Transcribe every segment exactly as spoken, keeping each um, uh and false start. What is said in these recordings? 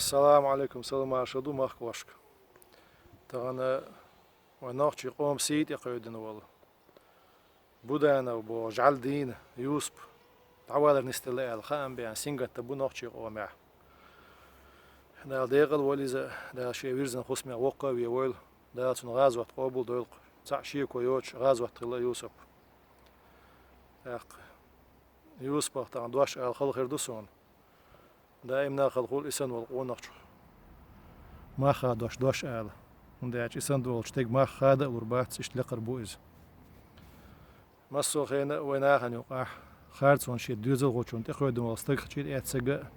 Ассаламу Ӏалайкум, салам-маршал ду махкахошка. Тахана вайн нохчийн къоман сий тӀекхоьдина волу Буданов боху жӀаьла дийна Юсуп дӀавалар нисделла аьлла хаам беана сингаттам бу нохчийн къомехь. Дала декъал а войла иза, Дала шен вирзина хӀусамех воккха а ве войла, Дала цунна гӀазот къобал дойла-кх, цхьаъ шеко йоцуш гӀазот хилла Юсуп. ТӀаккха Юсупах тахана дош ала хала хир ду суна. Даимна а хала хуьлу и санна волу къонахчух мах хадош дош ала, хӀунда аьлча и санна волчу стеган мах хада а лур бац, иштта лекхар бу иза. Массо а хенахь а вайн нахана юкъахь харцонан шен доьзалхочунна тӀекхоьдина волу стаг чӀир эцнарг а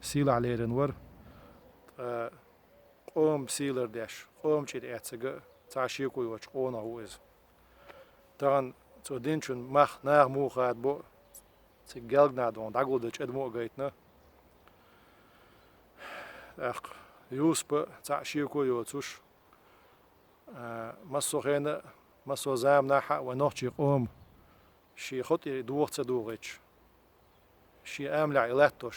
сийлахь лерина вара, ткъа къоман сий лардеш, къоман чӀир эцнарг а цхьа а шеко йоцуш къонах ву иза. Тахана цо динчун мах наха муха хадабо, цига гелгнадон дӀагулдан чӀадмо а гайтина. ТӀаккха Юсупа цхьаъ шеко а йоцуш, а, массо а хенахь а, массо а заманахь а вайн нохчийн къоман шен хотӀе дохо ца дохуьйтуш, шен амалехь и латтош,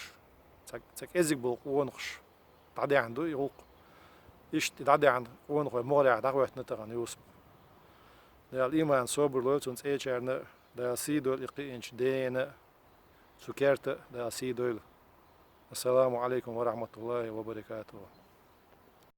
цхьа, цхьа кӀезиг болу къонахаш дӀадаьхьна ду и гӀуллакх. Иштта и дӀадаьхьна къонахой могӀарехь дӀахӀоьттина тахана Юсуп. Дала иман, собар лойла цунна цӀерачарна а, Дала сий дойла и кхиъначу дена а, цу керта а Дала сий дойла. Ассаламу Ӏалайкум ва рахьматуллахӀи ва баракатухӀу.